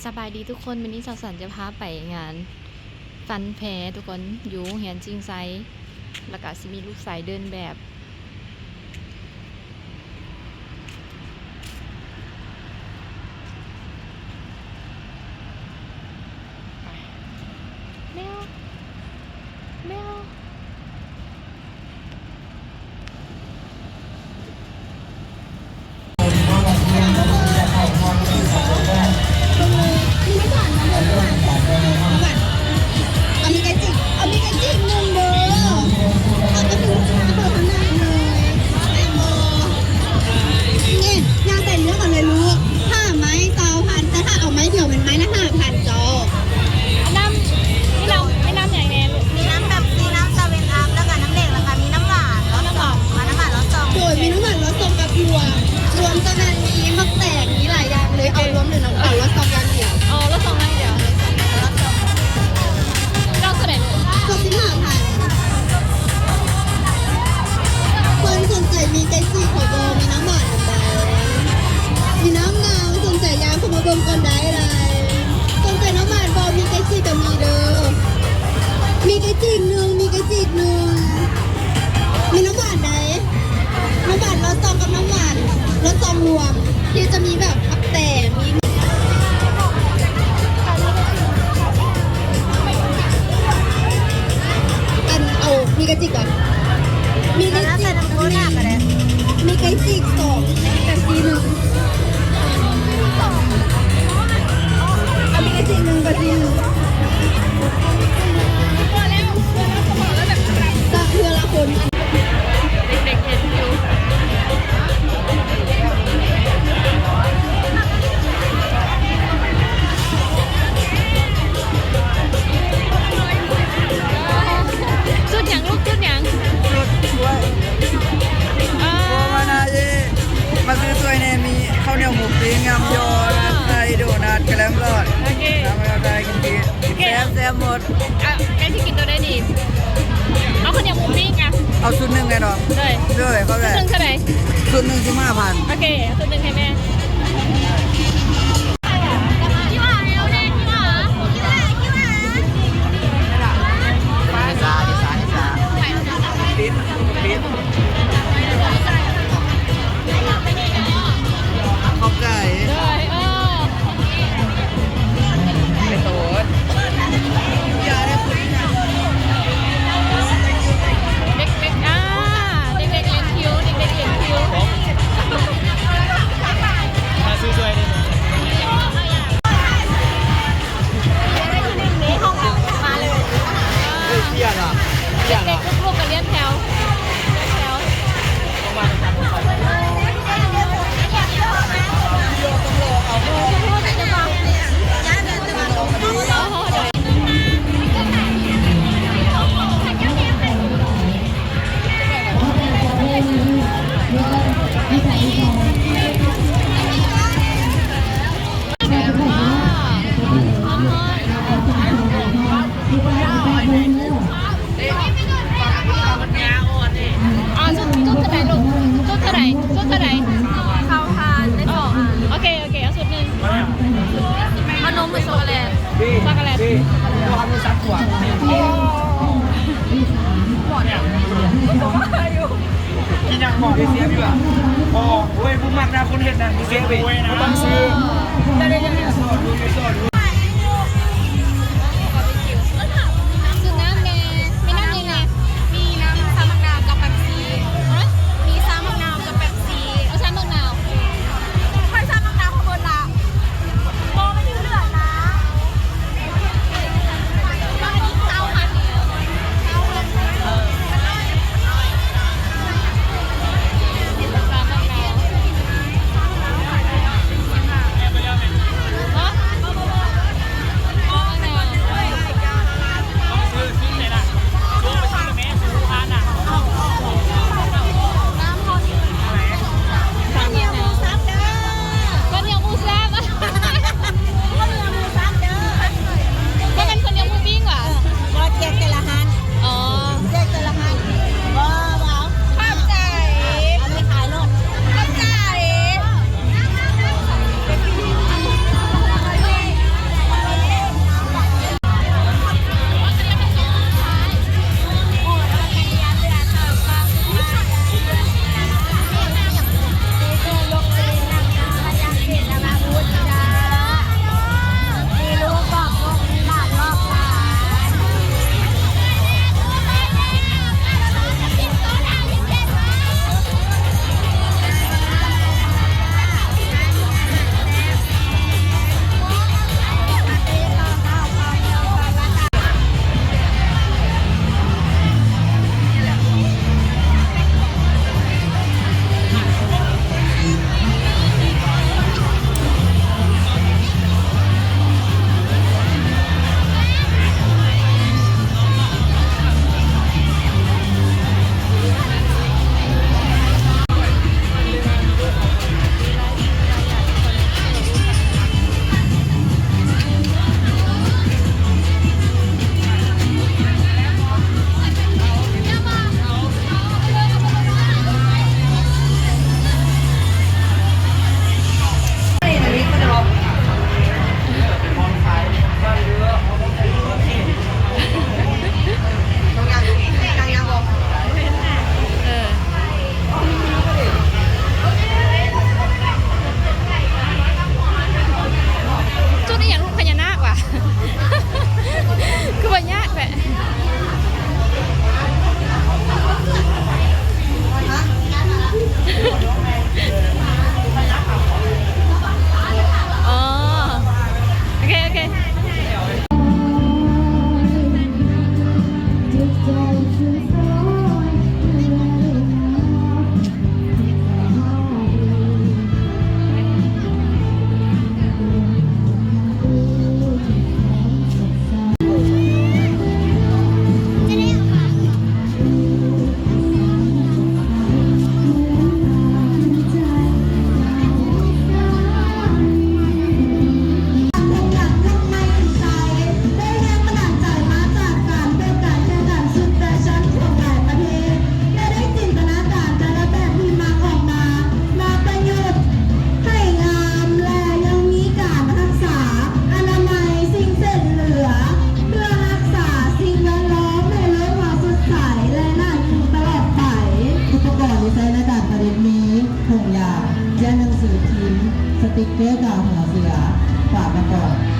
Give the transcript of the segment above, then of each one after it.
ສະບາຍດີທຸກຄົນ, ມື້ນີ້ສາວສັນຈະພາໄປງານຟັນແຟທຸກຄົນ ຢູ່ໂຮງຮຽນຈິງໄຊ ແລ້ວກະຊິມີລູກຊາຍເດີນແບບ. ໄປ ແມວ ແມວ. ເອົາມີໄກ່ຈິກ ເອົາມີໄກ່ຈິກໜຶ່ງເດີ. ເອົາໄປເບິ່ງທາງໜ້າເລີຍ. ນີ້ ຍ່າງໃສ່ເລືອກເອົາເລີຍລູກ. ຫ້າໄມ້ ຊາວພັນ, ແຕ່ຖ້າເອົາໄມ້ດຽວແມ່ນໄມ້ລະຫ້າພັນເຈົ້າ. ນ້ຳ ມີນ້ຳ ມີນ້ຳຫຍັງແດ່ລູກ? ມີນ້ຳເປັບຊີ ນ້ຳເຊເວັນອັບ ແລ້ວກະນ້ຳເຫຼັກ ແລ້ວກະມີນ້ຳຫວານ ນ້ຳຫວານ ນ້ຳຫວານລອດຊ່ອງ. ໂດຍ ມີນ້ຳຫວານລອດຊ່ອງກັບລວມ ລວມຕອນນັ້ນມີໝາກແຕງ ມີຫຼາຍຢ່າງເລີຍ. ເອົາລວມ ຫຼື ນ້ຳ ເອົາລອດຊ່ອງຢ່າງດຽວ? ເອົາລອດຊ່ອງຢ່າງດຽວ. ລອດຊ່ອງເທົ່າໃດລູກ? ສອງສິບຫ້າພັນ. ຄົນສົນໃຈມີໄກ່ຈີກເຂົາບໍ່? ມີນ້ຳຫວານນຳໃດ? ມີນ້ຳນາວ. ສົນໃຈຍ່າງເຂົ້າມາເບິ່ງກ່ອນໄດ້. ສົນໃຈນ້ຳຫວານບໍ່? ມີໄກ່ຈີກກະມີເດີ. ມີໄກ່ຈີກໜຶ່ງ ມີໄກ່ຈີກໜຶ່ງ. ມີນ້ຳຫວານໃດ? ນ້ຳຫວານລອດຊ່ອງກັບນ້ຳຫວານລອດຊ່ອງລວມ ທີ່ຈະມີແບບຜັກແຕງ ມີ ອັນ ເອົາ ມີໄກ່ຈີກກ່ອນ. ມີໄກ່ຈີກ ມີໄກ່ຈີກສອງ ແປັບຊີໜຶ່ງ. ເອົາ ມີໄກ່ຈີກໜຶ່ງ ແປັບຊີໜຶ່ງ. ເພື່ອລະຄົນ. ເດັກໆເຫັນຢູ່. ຊຸດຫຍັງລູກ? ຊຸດຫຍັງ? ຊຸດ ເອີ ໂອມານາເຢ ມາຊື້ຊ່ວຍແດ່. ມີເຂົ້າໜຽວໝູປີ້ງ ຍຳຢໍ້ ລາດໄຂ່ ໂດນັດ ກະແລັມລອດ. ໂອເຄ ແຊບໆໝົດ. ອ່ະ ໃກ້ຊິກິນໂຕໃດດີ? ເອົາເຂົ້າໜຽວໝູປີ້ງອະ. ເອົາຊຸດໜຶ່ງແນ່ນອນ. ໂດຍ ໂດຍ ເຂົ້າໃຈ. ຊຸດໜຶ່ງເທົ່າໃດ? ຊຸດໜຶ່ງສິບຫ້າພັນ. ໂອເຄ ເອົາຊຸດໜຶ່ງໃຫ້ແມ່. ຂອບໃຈ. ໂດຍ ເອີ. ເດັກໆ ອ່າ ເດັກໆ ເລັງຄິວ ເດັກໆ ເລັງຄິວ. ມາຊື້ຊ່ວຍເດ້. ເອີຍ ເປັນຫຍັງລະ? ເປັນຫຍັງລະ? ເດັກໆ ທຸກໆ ກະລຽນແຖວ ລຽນແຖວ. ອ່າ ຊຸດ ຊຸດເທົ່າໃດລູກ? ຊຸດເທົ່າໃດ? ຊຸດເທົ່າໃດ? ເຂົ້າທານໄດ້ສອງອັນ. ໂອເຄ ໂອເຄ ເອົາຊຸດໜຶ່ງ. ເອົານົມ ຫຼື ຊັອກໂກແລັດ? ຊັອກໂກແລັດ. ກິນຫຍັງບໍ່? ເຊຟຢູ່ລະ. ບໍ່ ໂອ້ຍ ບໍ່ມັກນະ ຄົນເຮັດນະ ເຊຟເວີຍ ບໍ່ຕ້ອງຊື້. ຊື້ນ້ຳແດ່ ມີນ້ຳຫຍັງແດ່? ມີນ້ຳຊາໝາກນາວກັບເປັບຊີ. ຮະ? ມີຊາໝາກນາວກັບເປັບຊີ. ເອົາຊາໝາກນາວ. ຂ້ອຍຊາໝາກນາວເບິດລະ. ບໍ່ ມັນຍັງເຫຼືອນະ. ຊາໝາກນາວ. ຮະ?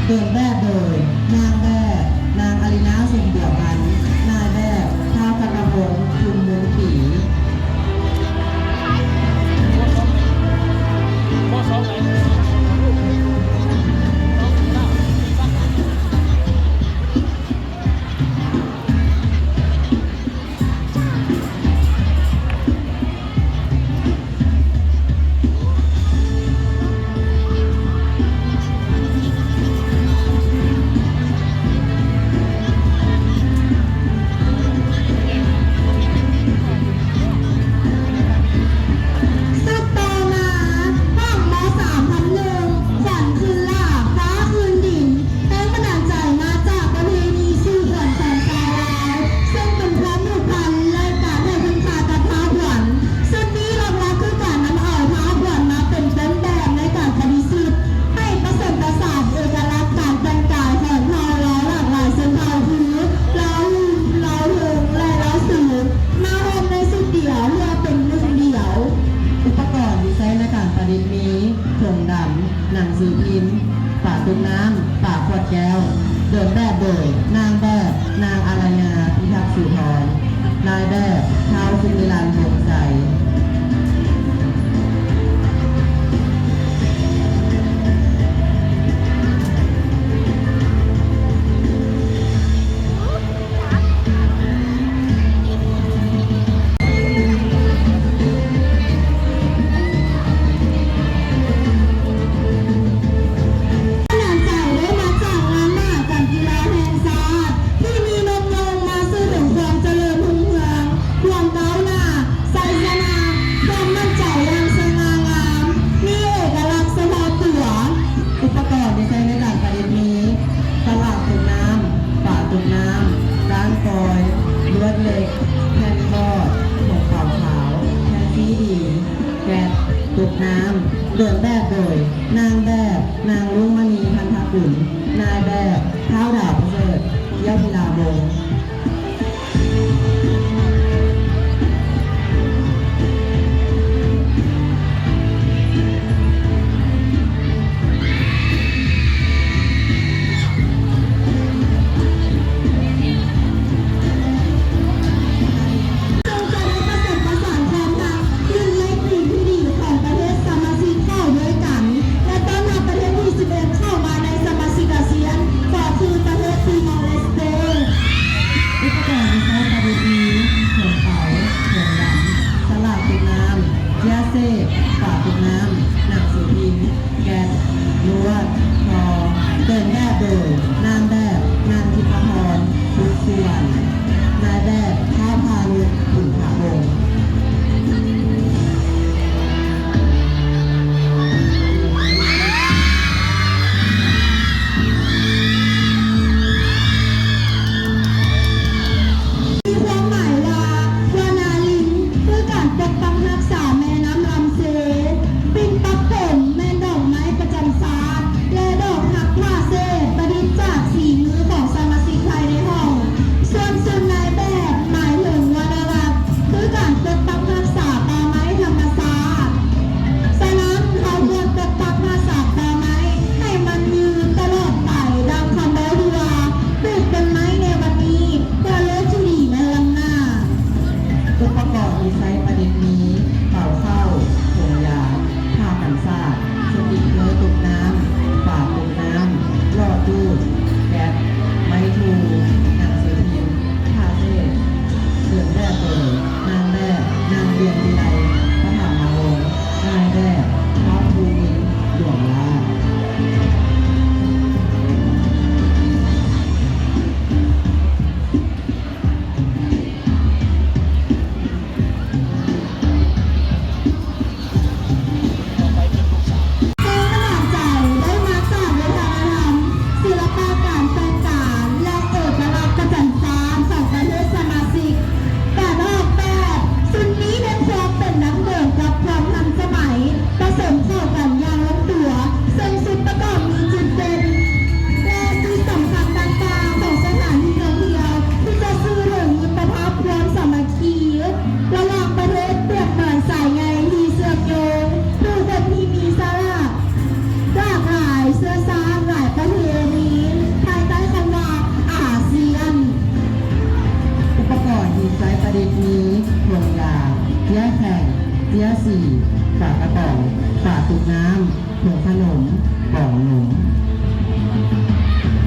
ເດີນແບບໂດຍ ນາງແບບ ນາງອາລີນາ ສົມບົວພັນ, ນາຍແບບ ທ້າວກັນນະວົງ ຄຸນບຸນສີ. ສັບຕໍ່ມາ ຫ້ອງ ມໍສາມພັນໜຶ່ງ ຂວັນຄືນຫຼາກ ຟ້າຄືນດິນ ແຮງບັນດານໃຈມາຈາກປະເພນີສູ່ຂວັນຂອງຊາວລາວ ເຊິ່ງເປັນຄວາມຜູກພັນ ແລະ ການໃຫ້ຄຸນຄ່າກັບທ້າວຂວັນ. ຊຸດນີ້ຫຼັກໆຄືການນຳເອົາທ້າວຂວັນມາເປັນຕົ້ນແບບໃນການປະດິດຊຸດ ໃຫ້ປະສົມປະສານເອກະລັກການແຕ່ງກາຍຂອງເຜົ່າລາວຫຼາກຫຼາຍຊົນເຜົ່າຄື ລາວລຸ່ມ, ລາວເທິງ ແລະ ລາວສູງ ມາໂຮມໃນຊຸດດຽວເພື່ອເປັນໜຶ່ງດຽວ. ອຸປະກອນທີ່ໃຊ້ໃນການປະດິດມີ ຖົງດຳ, ໜັງສືພິມ, ຝາຕຸກນ້ຳ, ຝາຂວດແກ້ວ. ເດີນແບບໂດຍ ນາງແບບ ນາງອາລະຍາ ພິທັກສຸທອນ, ນາຍແບບ ທ້າວ ສຸນິລັນ ວົງໄຊ. ແຮງບັນດານໃຈໄດ້ມາຈາກງານມະຫະກຳກິລາແຫ່ງຊາດ ທີ່ມີນົກຍົງມາສື່ເຖິງຄວາມຈະເລີນຮຸ່ງເຮືອງ, ຄວາມກ້າວໜ້າ, ໄຊຊະນະ, ຄວາມໝັ້ນໃຈຢ່າງສະຫງ່າງາມ, ມີເອກະລັກສະເພາະຕົວ. ອຸປະກອນທີ່ໃຊ້ໃນການປະດິດມີ ສະຫຼາກຕຸກນ້ຳ, ຝາຕຸກນ້ຳ, ກ້ານຟອຍ, ລວດເຫຼັກ, ແຜ່ນບອດ, ຖົງເປົາຂາວ, ແຜ່ນຊີດີ, ແກັດ, ຕຸກນ້ຳ. ເດີນແບບໂດຍ ນາງແບບ ນາງລຸງມະນີ ພັນທະກຸນ, ນາຍແບບ ທ້າວ ດາວປະເສີດ ກ້ຽວພິລາວົງ. ເຊິ່ງຈະໄດ້ປະສົມປະສານຄວາມທັງລຸ້ນໃນປີທີ່ດີຂອງປະເທດສະມາຊິກເຂົ້າດ້ວຍກັນ ແລະ ຕ້ອນຮັບປະເທດທີສິບເອັດເຂົ້າມາໃນສະມາຊິກອາຊຽນ ກໍຄືປະເທດຕີມໍເລສເຕ. ອຸປະກອນທີ່ໃຊ້ປະດິດມີ ຖົງເປົາ, ຖົງດຳ, ສະຫຼາກຕຸກນ້ຳ, ເຈ້ຍເສກ, ຝາຕຸກນ້ຳ, ໜັງສືພິມ, ແກັດ, ລວດ, ທໍ່. ເດີນແບບໂດຍ ນາງແບບ ນັນທິພາພອນ ສຸກສຸວັນ, ນາຍແບບ ທ້າວ ພານຸດ ບຸນພະວົງ. ມີຄວາມໝາຍວ່າ ວະນາລິງ ຄືການປົກປັກຮັກສາແມ່ນ້ຳລຳເຊ, ປິ່ນປັກຜົມ ແມ່ນດອກໄມ້ປະຈຳຊາດ ແລະ ດອກຮັກຜ້າເສດ ປະດິດຈາກ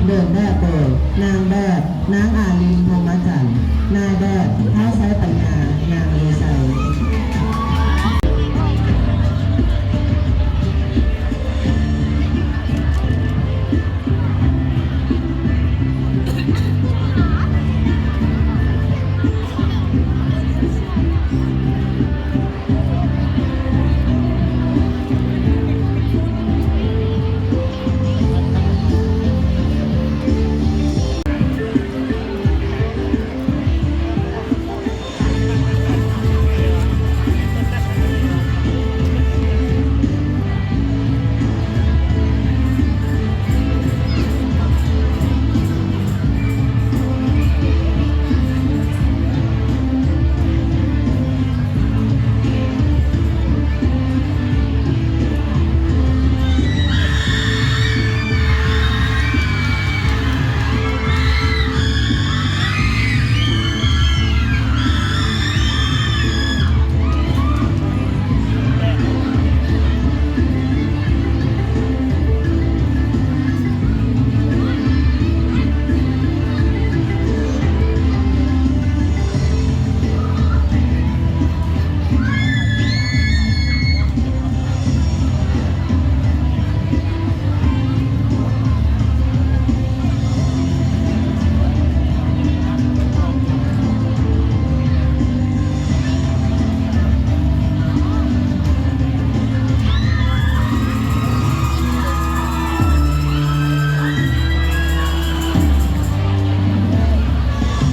ເດີນແບບໂດຍ ນາງແບບ ນາງ ອາລິນ ພົມມະຈັນ, ນາຍແບບ ທ້າວ ໄຊປັນຍາ, ນາງ ເລໄຊ.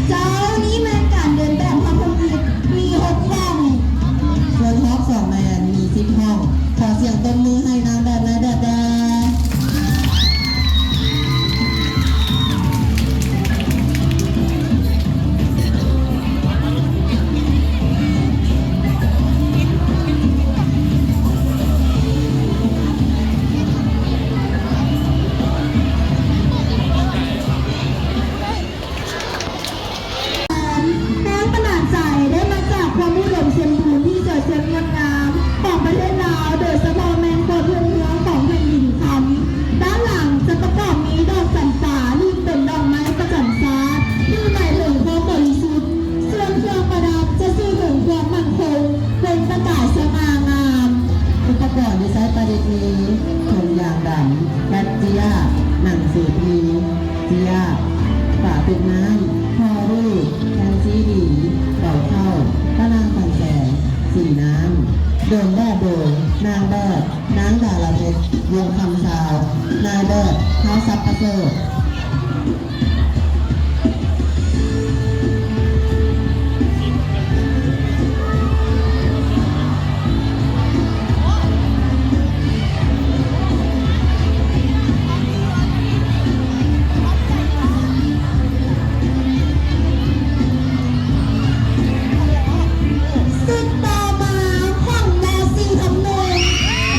ເຈົ້າ, ນີ້ແມ່ນການເດີນແບບຮອບທຳອິດ ມີຫົກຫ້ອງ, ສ່ວນຮອບສອງແມ່ນມີສິບຫ້ອງ. ຂໍສຽງຕົບມືໃຫ້ນາງແບບ ນາຍແບບແດ່. ແຮງບັນດານໃຈໄດ້ມາຈາກຄວາມອຸດົມສົມບູນທີ່ສວຍສດງົດງາມຂອງປະເທດລາວ, ໂດຍສະເພາະແມ່ນກົດພື້ນເມືອງຂອງແຜ່ນດິນຄຳ. ດ້ານຫຼັງຈະປະກອບມີດອກຈຳປາ ທີ່ເປັນດອກໄມ້ປະຈຳຊາດ ທີ່ໝາຍເຖິງຄວາມບໍລິສຸດ. ສ່ວນເຄື່ອງປະດັບຈະສື່ເຖິງຄວາມໝັ້ນຄົງ ເປັນປະກາຍສະຫງ່າງາມ. ອຸປະກອນທີ່ໃຊ້ປະດິດມີ ຖົງຢາງດຳ, ແພັດເຈ້ຍ, ໜັງສືພິມ, ເຈ້ຍ, ຝາຕຶກນ້ຳ, ທໍ່ຮູດ, ແຜ່ນຊີດີ, ເປົາເຂົ້າ, ຕະໜ່າງກັນແສງ, ສີນ້ຳ. ເດີນແບບໂດຍ ນາງແບບ ນາງ ດາລາເພັດ ວົງຄຳຊາວ, ນາຍແບບ ທ້າວ ສັບປະເສີດ. ສຸດຕໍ່ມາ ຂອງ ມ.ສີ່ ທັບໜຶ່ງ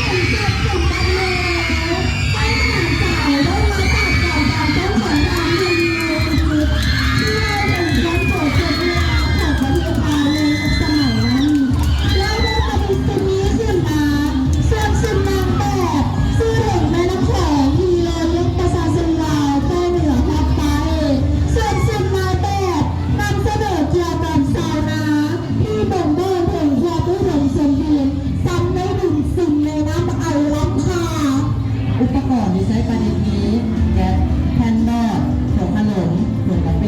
ເປັນເຂດສົມບັດເມືອງລາວ. ໃຫ້ກຳລັງໃຈໄດ້ມາຈາກການການຕ້ອງສອນທາງທີ່ມີຢູ່ໃນຈຸດທີ່ເວົ້າເຖິງຄວາມໂສດສົດງາມຂອງປະເທດລາວໃນຍຸກສະໄໝນັ້ນ ແລ້ວໄດ້ປະດິດສິ່ງນີ້ຂຶ້ນມາ. ສ່ວນຊຸດນາງແບບ ຊື່ເຖິງແມ່ນ້ຳຂອງທີ່ຫຼໍ່ລ້ຽງປະຊາຊົນລາວໃຕ້ເໜືອຮອດໃຕ້. ສ່ວນຊຸດນາຍແບບ ນຳສະເໜີກ່ຽວກັບຊາວນາ ທີ່ບົ່ງບອກເຖິງຄວາມອຸດົມສົມບູນ ຊ່ຳໃນດິນ ຊຶມໃນນ້ຳ ອັນລ້ຳຄ່າ. ອຸປະກອນທີ່ໃຊ້ປະດິດມີ ແກັດ, ແຜ່ນບອດ, ຖົງຂະໜົມ, ຖົງກາເຟ,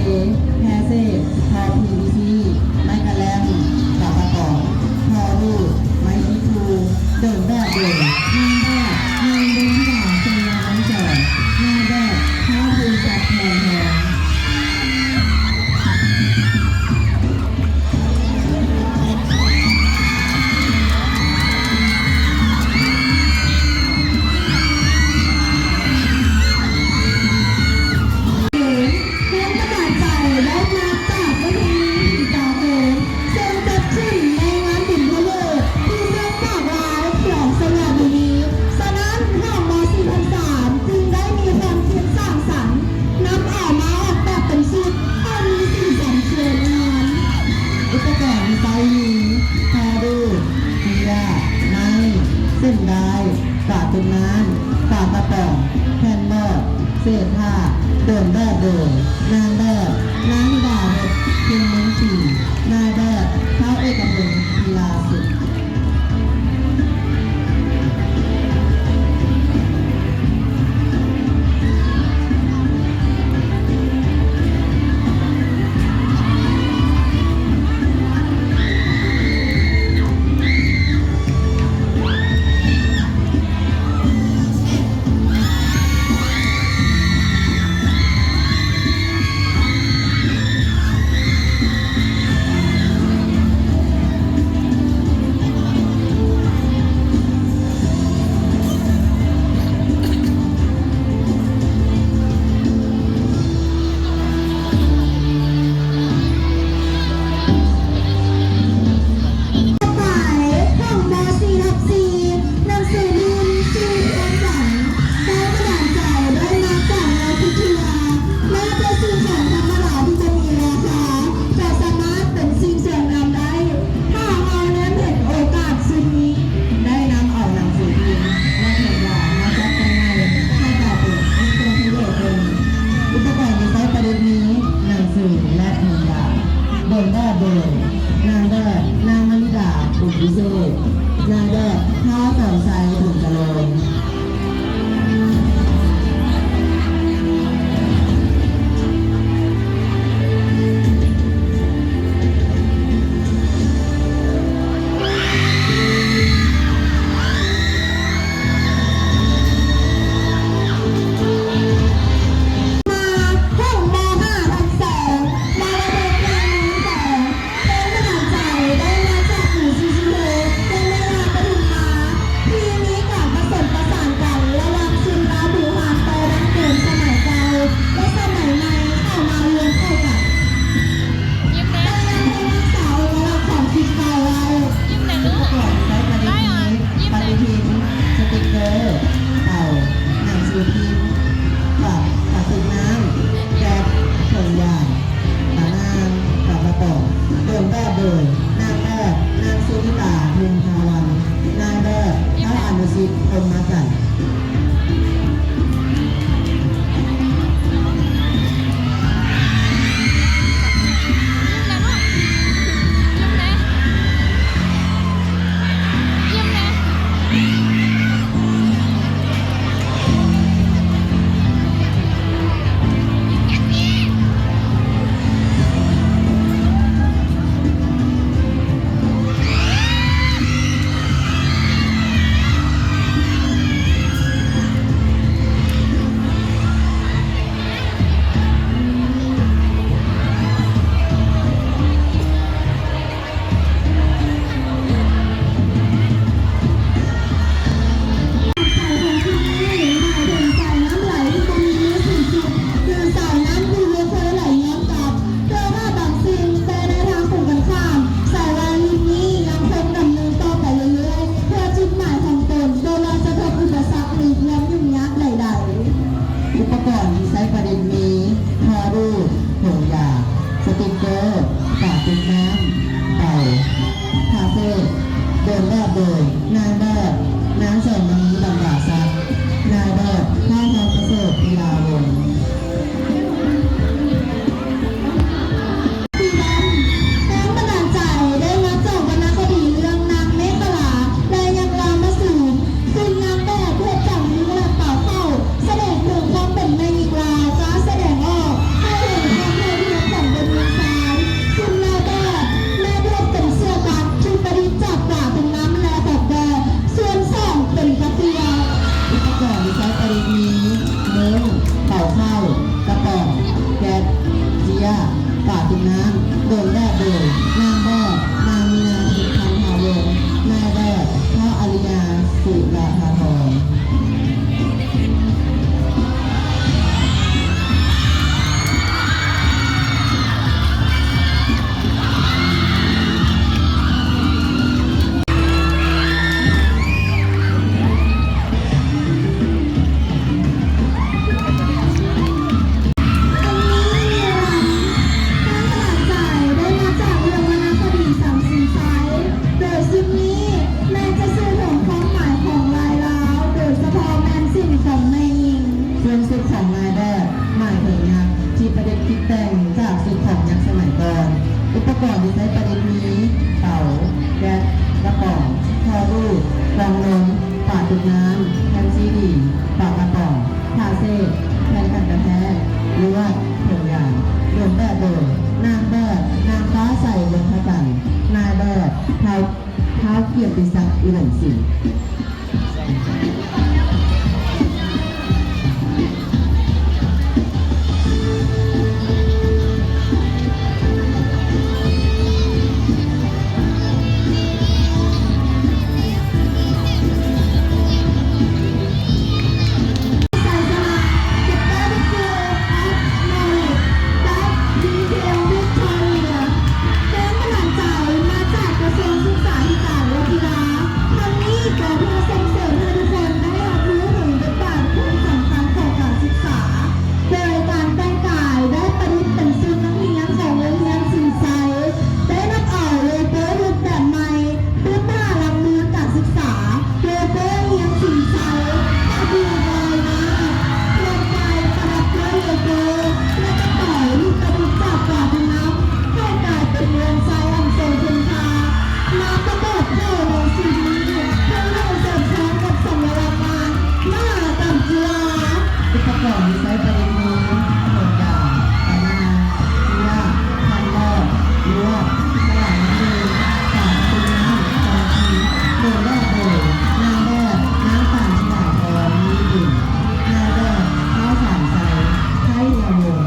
ແພເສດ, ທໍ່ ພີວີຊີ, ໄມ້ກະແລັມ, ຝາກະປ໋ອງ, ທໍ່ຮູດ, ໄມ້ຂີ້ທູ. ເດີນແບບໂດຍ ນາງແບບ ນາງ ເບັນທິດາ ໄຊຍະວົງສອນ, ນາຍແບບ ທ້າວ ພູສັກ ທອງທອງ. ແຮງບັນດານໃຈໄດ້ມາຈາກເວທີຫີນຕາໂຮງ ເຊິ່ງຈັດຂຶ້ນໃນງານບຸນພະເລີກທີ່ເມືອງປາກລາຍ ແຂວງໄຊຍະບູລີ. ສະນັ້ນ ທາງ ມ.ສີ່ພັນສາມ ຈຶ່ງໄດ້ມີຄວາມຄິດສ້າງສັນ ນຳເອົາມາອອກແບບເປັນຊຸດ ໃຫ້ມີສີສັນສວຍງາມ. ອຸປະກອນທີ່ໃຊ້ມີ ທໍ່ດູດ, ເຈ້ຍ, ໄມ້, ເສັ້ນດາຍ, ຝາຕຸກນ້ຳ, ຝາກະປ໋ອງ, ແຜ່ນບອດ, ເສດຜ້າ, ເດີນແບບໂດຍ ນາງແບບ ນາງດາເວັດ ເພັນເມືອງສີ, ນາຍແບບ ທ້າວເອກະພົນ ພິລາສິດ. ໝາຍຂອງ ມ.ສີ່ ທັບ ສີ່ ໜັງສືພິມ ຊື່ ຄວາມຝັນ ແຮງບັນດານໃຈໄດ້ມາຈາກແນວຄິດທີ່ວ່າ ແມ້ແຕ່ສິ່ງຂອງທຳມະດາທີ່ບໍ່ມີລາຄາ ກໍສາມາດເປັນສິ່ງສວຍງາມໄດ້. ຖ້າເຮົາແນມເຫັນໂອກາດຊຸດນີ້ ໄດ້ນຳເອົາໜັງສືພິມ ແລະ ຖົງຢາມາຈັດແຕ່ງໃໝ່ ໃຫ້ກາຍເປັນມີຄຸນປະໂຫຍດເປັນ ອຸປະກອນທີ່ໃຊ້ປະດິດມີ ໜັງສື ແລະ ຖົງຢາ. ເດີນແບບໂດຍ ນາງແບບ ນາງມະນິດາ ບຸນວິເສດ, ນາຍແບບ ທ້າວ ສອນໄຊ ບຸນຈະເລີນ. ມາຫ້ອງ ມ.ຫ້າ ທັບ ສອງ ມາລະດົກ ເມືອງນາງແສງ ແຮງບັນດານໃຈໄດ້ມາຈາກ ໜັງສືພິມ ເທວະຍາປະທຸມມາ ທີ່ມີການປະສົມປະສານກັນລະຫວ່າງຊຸນລະບູຮານແຕ່ດັ້ງເດີມສະໄໝເກົ່າ ແລະ ສະໄໝໃໝ່ເຂົ້າມາລວມເຂົ້າກັນ ແຕ່ຍັງຄົງຮັກສາເອກະລັກຂອງສິບເກົ້າໄວ້. ອຸປະກອນໃຊ້ປະດິດມີ ປະຕິທິນ, ສະຕິກເກີ, ເຕົາ, ໜັງສືພິມ, ຝາກ, ຝາກຕິດນ້ຳ, ແກັສ, ຖົງຢາງ, ຕາໜ່າງ, ກາບມະຕອງ. ເດີນແບບໂດຍ ນາງແບບ ນາງສຸນິຕາ ເພັນພາວັນ, ນາຍແບບ ທ້າວ ອະນຸສິດ ພົມມະຈັນ. ສາຍຂອງທີ່ນີ້ໝາຍເຖິງສາຍນ້ຳໄຫຼທີ່ບໍ່ມີມື້ສິ້ນສຸດ ຫຼື ສາຍນ້ຳທີ່ບໍ່ເຄີຍໄຫຼຍ້ອນກັບ. ເຄື່ອງຫາບາງສິ່ງ, ແຕ່ໃນທາງກົງກັນຂ້າມ, ສາຍລາຍລິນນີ້ຍັງຄົງດຳເນີນຕໍ່ໄປເລື້ອຍໆ ເພື່ອຈຸດໝາຍຂອງຕົນ, ບໍ່ວ່າຈະພົບອຸປະສັກ ຫຼື ຄວາມຫຍຸ້ງຍາກໃດໆ. ອຸປະກອນທີ່ໃຊ້ປະດິດມີ ທໍ່ດູດ, ຖົງຢາງ, ສະຕິກເກີ, ຝາຕິດນ້ຳ, ເຕົາ, ຜ້າເສດ. ເດີນແບບໂດຍ ນາງແບບ ນາງແສງມະນີ ບັນດາສັກ, ນາຍແບບ ທ້າວ ທອງປະເສີດ ພິລາວົງ. ສີດຳ ແຮງບັນດານໃຈໄດ້ມາຈາກວັນນະຄະດີເລື່ອງນາງເມຂະລາ ແລະ ຍັກລາມະສູນ. ຊຸດນາງແບບເຮັດຈາກມຸ້ງ ແລະ ປາເຂົ້າ ສະແດງເຖິງຄວາມເປັນແມ່ຍິງລາວ ກ້າສະ ປະກອບທີ່ໃຊ້ປະດິດມີ ເຕົາ, ແກັສ, ກະປ໋ອງ, ທໍ່ດູດ, ຟອງລົມ, ຝາຕຸກນ້ຳ, ແຜ່ນຊີດີ, ຝາກະປ໋ອງ, ຜ້າເຊັດ, ແຜ່ນກັນກະແທກ, ລວດ, ຖົງຢາງ. ໂດນແບບໂດຍ ນາງແບບ ນາງຟ້າໃສ ວົງພະຈັນ. ນາຍແບບ ທ້າວ ທ້າວ ກຽດຕິສັກ ອຸດົມສິນ. ແຮງບັນດານໃຈມາຈາກກະຊວງສຶກສາທິການ ແລະ ກິລາ. ທັງນີ້ກໍເພື່ອສົ່ງເສີມໃຫ້ທຸກຄົນໄດ້ຮັບຮູ້ເຖິງບົດບາດຄວາມສຳຄັນຂອງການສຶກສາ, ໂດຍການແຕ່ງກາຍໄດ້ປະດິດເປັນຊຸດນັກຮຽນຂອງໂຮງຮຽນສິນໄຊ, ໄດ້ນຳເອົາໂລໂກ້ຮູບແບບໃໝ່ ຄືມະຫາລັກເມືອງການສຶກສາ, ໂລໂກ້ຮຽນສິນໄຊ, ຜ້າປູກລາຍໜ້າ, ໂຄມໄຟປະດັບດ້ວຍໂລໂກ້ ແລະ ກະເປົາທີ່ປະດິດຈາກຝາຖັງນ້ຳ ໃຫ້ກາຍເປັນເຮືອນໄຊອັນຊົງຄຸນຄ່າ ມາປະກອບເຂົ້າໃນຊຸດນີ້ ເພື່ອໃຫ້ສອດຄ່ອງກັບສັນຍາລັກງານມະຫະກຳກິລາ. ອຸປະກອນທີ່ໃຊ້ປະດິດມີ ຖົງຢາງ, ຕາໜ່າງ, ເຊືອກ, ຄັນລອກ, ລວດ, ສະຫຼາຍນ້ຳດື່ມ, ຝາປະຕູນ້ຳ, ກອງຄີ. ໂດຍແບບໂດຍ ນາງແບບ ນາງປານທິດາພອນ ມີບຸນ. ນາຍແບບ ທ້າວສານໄຊ ໄຊຍະວົງ.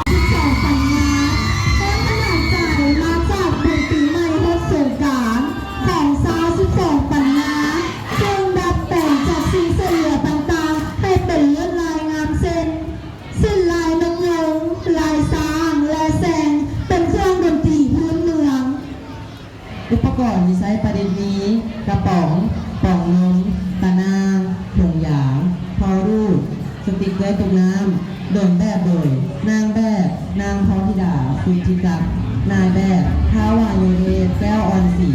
ສິບສອງປັນຍາ ແຮງບັນດານໃຈມາຈາກບຸນປີໃໝ່ຮອດສົງການ ຂອງຊາວສິບສອງປັນຍາ ເຊິ່ງດັດແປງຈາກສິ່ງຊ່ວຍເຫຼືອຕ່າງໆ ໃຫ້ເປັນລວດລາຍງາມເຊັ່ນ ສິ້ນລາຍນົກຍຸງ, ລາຍຊ້າງ ແລະ ແຊງ ເປັນເຄື່ອງດົນຕີພື້ນເມືອງ. ອຸປະກອນທີ່ໃຊ້ປະດິດມີ ກະປ໋ອງ, ປ໋ອງນົມ, ຕາໜ່າງ, ຖົງຢາງ, ທໍ່ດູດ, ສະຕິກເກີຕຸກນ້ຳ. ໂດນແບບໂດຍ ນາງແບບ ນາງ ທອງທິດາ ສຸດທິສັກ. ນາຍແບບ ທ້າວ ວາຍຸເດດ ແກ້ວອ່ອນສີ.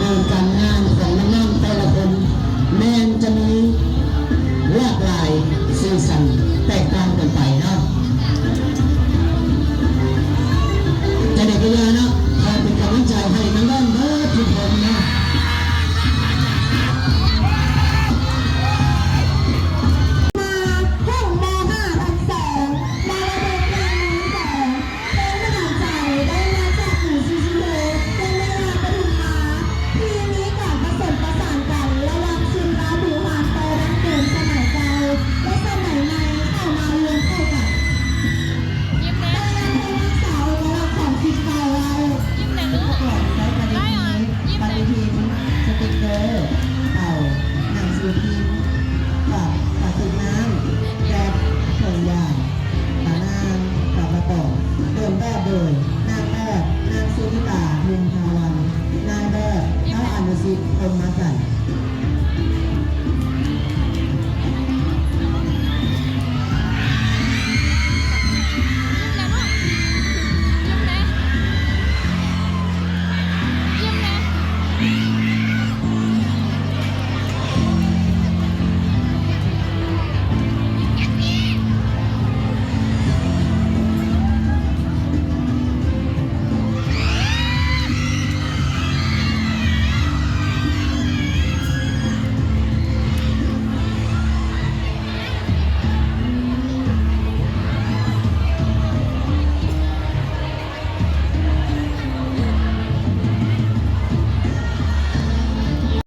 ໂດຍການງານ